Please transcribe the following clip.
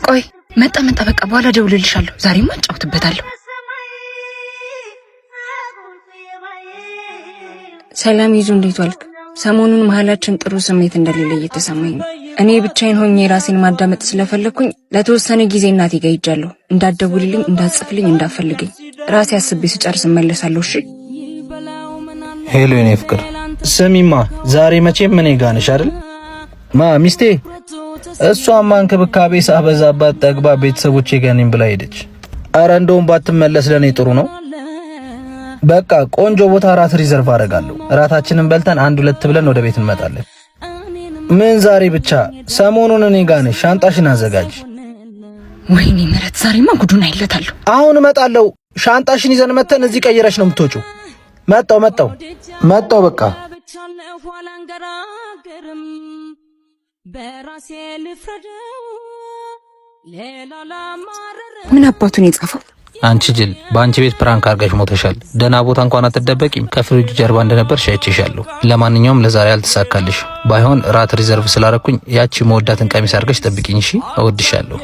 ቆይ፣ መጣ መጣ። በቃ በኋላ እደውልልሻለሁ። ዛሬማ እጫወትበታለሁ። ሰላም ይዙ፣ እንዴት ዋልክ? ሰሞኑን መሀላችን ጥሩ ስሜት እንደሌለ እየተሰማኝ ነው። እኔ ብቻዬን ሆኜ ራሴን ማዳመጥ ስለፈለግኩኝ ለተወሰነ ጊዜ እናቴ ጋር ሄጃለሁ። እንዳትደውልልኝ፣ እንዳትጽፍልኝ፣ እንዳትፈልገኝ። ራሴ አስቤ ስጨርስ እመለሳለሁ። እሺ። Hello የኔ ፍቅር፣ ስሚማ ዛሬ መቼም እኔ ጋር ነሽ አይደል? ማ ሚስቴ? እሷማ እንክብካቤ ሳበዛባት ጠግባ ቤተሰቦቼ ጋር ነኝ ብላ ሄደች። አረ እንደውም ባትመለስ ለኔ ጥሩ ነው። በቃ ቆንጆ ቦታ እራት reserve አደርጋለሁ። እራታችንን በልተን አንድ ሁለት ብለን ወደ ቤት እንመጣለን። ምን ዛሬ ብቻ፣ ሰሞኑን እኔ ጋር ነሽ። ሻንጣሽን አዘጋጅ። ወይኔ ምህረት፣ ዛሬማ ጉዱን አይለታለሁ። አሁን እመጣለሁ። ሻንጣሽን ይዘን መተን እዚህ ቀይረሽ ነው የምትወጪው። መጣው መጣው መጣው። በቃ። ምን አባቱን የጻፈው? አንቺ ጅል፣ በአንቺ ቤት prank አድርገሽ ሞተሻል። ደህና ቦታ እንኳን አትደበቂም። ከፍሪጅ ጀርባ እንደነበርሽ አይቼሻለሁ። ለማንኛውም ለዛሬ አልተሳካልሽ። ባይሆን ራት reserve ስላረኩኝ ያቺ መወዳትን ቀሚስ አድርገሽ ጠብቂኝ። እሺ፣ እወድሻለሁ።